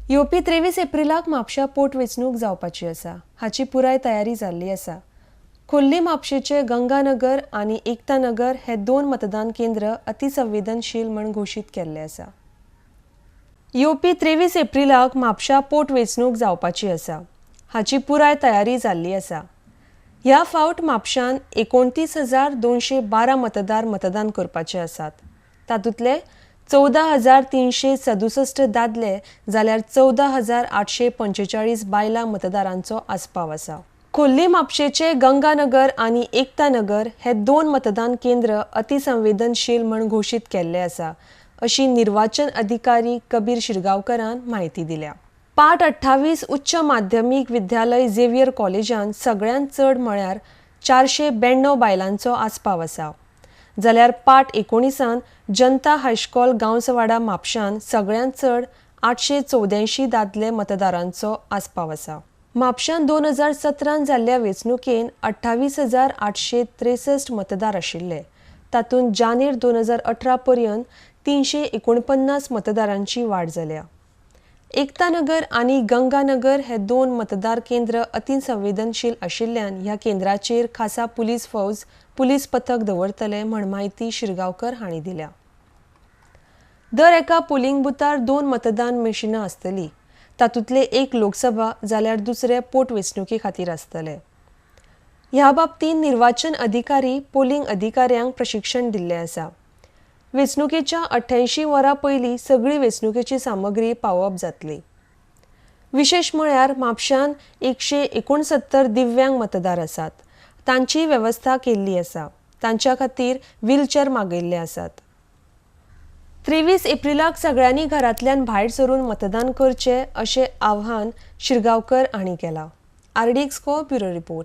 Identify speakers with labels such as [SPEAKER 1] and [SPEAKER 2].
[SPEAKER 1] येवपी 23 एप्रिलाक म्हापशा पोटवेंचणूक जावपाची आसा. हाची पुराय तयारी जाल्ली आसा. खोर्ली म्हापशेचे गंगानगर आनी एकता नगर हे दोन मतदान केंद्र अतिसंवेदनशील म्हण घोशीत केल्ले आसा. येवपी 23 एप्रिलाक म्हापशा पोटवेंचणूक जावपाची आसा. हाची पुराय तयारी जाल्ली आसा. ह्या फावट म्हापशान 29,212 मतदार मतदान करपाचे आसात. तातूंतले 14,367 दादले जाल्यार 14,845 बायलां मतदारांचो आस्पाव आसा. खोर्ली म्हापशेचे गंगानगर आनी एकता नगर हे दोन मतदान केंद्र अतिसंवेदनशील म्हण घोशीत केल्ले आसा, अशी निर्वाचन अधिकारी कबीर शिरगांवकरान म्हायती दिल्या. पाट 28 उच्च माध्यमीक विद्यालय झेवियर कॉलेजान सगळ्यांत चड म्हळ्यार 492 बायलांचो आस्पाव आसा, जाल्यार पाट 19 जनता हायस्कॉल गांवसवाडा म्हापशान सगळ्यांत चड 884 दादले मतदारांचो आस्पाव आसा. म्हापशान 2017 जाल्ल्या वेंचणुकेन 28,863 मतदार आशिल्ले. तातूंत जानेर 2018 पर्यंत 349 मतदारांची वाड जाल्या. एकतानगर आनी गंगानगर हे दोन मतदार केंद्र अतिसंवेदनशील आशिल्ल्यान ह्या केंद्राचेर खासा पुलीस फौज, पुलीस पथक दवरतले म्हण म्हायती शिरगांवकर हांणी दिल्या. दर एका पोलिंग बुथार दोन मतदान मशिनां आसतली. तातूंतले एक लोकसभा जाल्यार दुसरे पोटवेंचणुके खातीर आसतले. ह्या बाबतींत निर्वाचन अधिकारी पोलिंग अधिकाऱ्यांक प्रशिक्षण दिल्लें आसा. वेंचणुकेच्या 88 वरां पयलीं सगळी वेंचणुकेची सामग्री पावोवप जातली. विशेश म्हळ्यार म्हापशान 169 दिव्यांग मतदार आसात. तांची वेवस्था केल्ली आसा. तांच्या खातीर व्हीलचॅर मागयल्ले आसात. 23 एप्रिलाक सगळ्यांनी घरांतल्यान भायर सरून मतदान करचें, अशें आवाहन शिरगांवकर हांणी केलां. आरडीएक्स को ब्युरो रिपोर्ट.